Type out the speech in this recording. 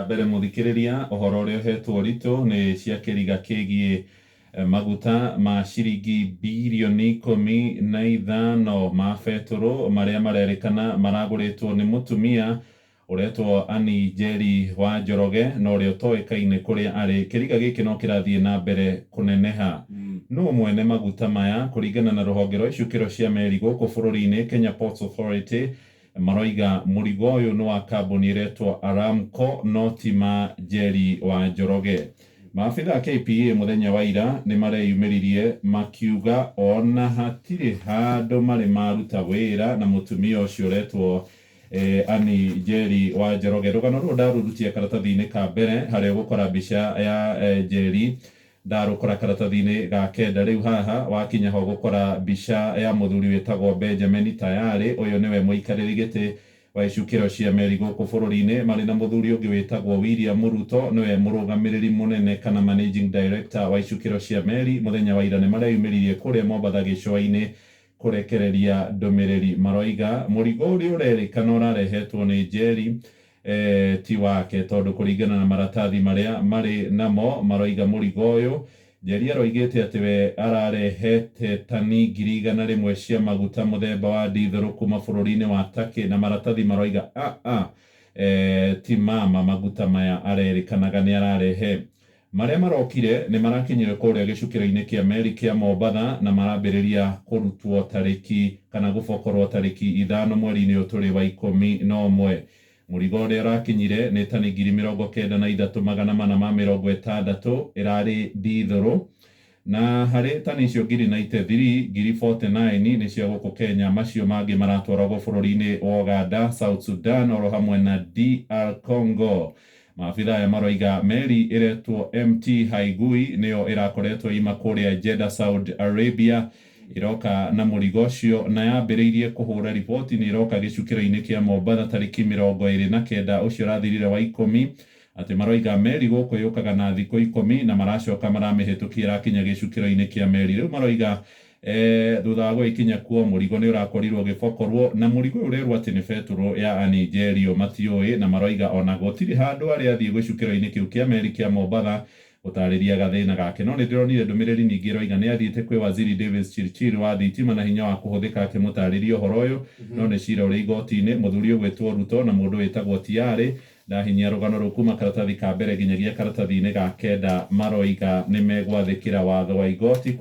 Mbere mũthikĩrĩria ũhoro ũrĩa ũhetwo ũritũ nĩ cia kĩriga kĩgiĩ maguta ma ciringi birioni 15 ma betũrũ marĩa marerĩkana maragũrĩtwo nĩ mũtumia ũretwo Annie Njeri wa Njoroge na ũrĩa ũtoĩkaine kũrĩa arĩ. Kĩriga gĩkĩ no kĩrathiĩ na mbere kũneneha. Nũ mwene maguta maya? Kũringana na rũhonge rwa icukĩro cia meri gũkũ bũrũri-inĩ, Kenya Ports Authority, maroiga mũrigo ũyũ nĩ wa kambuni ĩretwo Aramco no ti ma Njeri wa Njoroge. Maabitha a KPA mũthenya wa ira nĩ mareyumĩririe makiuga ona hatirĩ handũ marĩ maruta wĩra na mũtumia ũcio ũretwo Annie Njeri wa Njoroge. Rũgano rũrũ ndarũrutia karatathi-inĩ ka mbere harĩa ũgũkora mbica ya Njeri, ndarũkora karatathi-inĩ ga kenda. Rĩu haha wakinya ho ũgũkora mbica ya mũthuri wĩtagwo Benjamin Tayari. Ũyũ nĩwe mũikarĩri gĩtĩ wa icukĩro cia meri gũkũ bũrũri-inĩ, marĩ na mũthuri ũngĩ wĩtagwo William Ruto, nĩwe mũrũgamĩrĩri mũnene kana managing director wa icukĩro cia meri. Mũthenya wa ira nĩ mareyumĩririe kũrĩa Mombatha gĩcũa-inĩ kũrekereria ndũmĩrĩri. Maroiga mũrigo ũrĩa ũrerĩkana ũrarehetwo nĩ Njeri ti wake, tondũ kũringana na maratathi marĩa marĩ namo maroiga mũrigo ũyũ Njeri aroigĩte atĩ we ararehete tani 100,000 cia maguta mũthemba wa ndithũrũ kuma bũrũri-inĩ wa Turkey, na maratathi maroiga ti mama maguta maya arerĩkanaga nĩ ararehe. Marĩa marokire nĩ marakinyire kũrĩa gĩcukĩro-inĩ kĩa meri kĩa Mombatha na marambĩrĩria kũrutwo tarĩki kana gũbokorwo tarĩki 5 mweri-inĩ ũyũ tũrĩ wa 11. Mũrigo ũrĩa ũrakinyire nĩ tani 93,460 ĩrarĩ ndithũrũ, na harĩ tani icio 93, 49 nĩ cia gũkũ Kenya, macio mangĩ maratwaragwo bũrũri-inĩ wa Uganda, South Sudan oro hamwe na DR Congo. Maabitha aya maroiga meri ĩretwo MT Haigui nĩyo ĩrakoretwo ima kũrĩa Jeddah, Saudi Arabia, iroka na mũrigo ũcio na yambĩrĩirie kũhũra riboti nĩ ĩroka gĩcukĩro-inĩ kĩa Mombatha tarĩki 29 ũcio ũrathirire wa 10, atĩ maroiga meri gũkũ yũkaga na thikũ 10 na maracoka maramĩhĩtũkia ĩrakinya gĩcukĩro-inĩ kĩa meri. Rĩu maroiga thutha wa gũgĩkinya kuo mũrigo nĩ ũrakorirwo ũgĩbokorwo, na mũrigo ũyũ ũrerwo atĩ nĩ betũrũ ya Annie Njeri matiũĩ, na maroiga ona gũtirĩ handũ arĩ athiĩ gĩcukĩro-inĩ kĩu kĩa meri kĩa Mombatha gũtarĩria gathĩna gake. No nĩ ndĩronire ndũmĩrĩri ningĩ ĩroiga nĩ athiĩte kwĩ waziri Davis Chirchir wa thitima na hinya wa kũhũthĩka akĩmũtarĩria ũhoro ũyũ, no nĩ cira ũrĩ igoti-inĩ. Mũthuri ũgwĩtwo Ruto na mũndũ wĩtagwo Tiarĩ, ndahinyia rũgano rũu kuma karatathi ka mbere nginyagia karatathi-inĩ ga kenda, maroiga nĩ megwathĩkĩra watho wa igoti.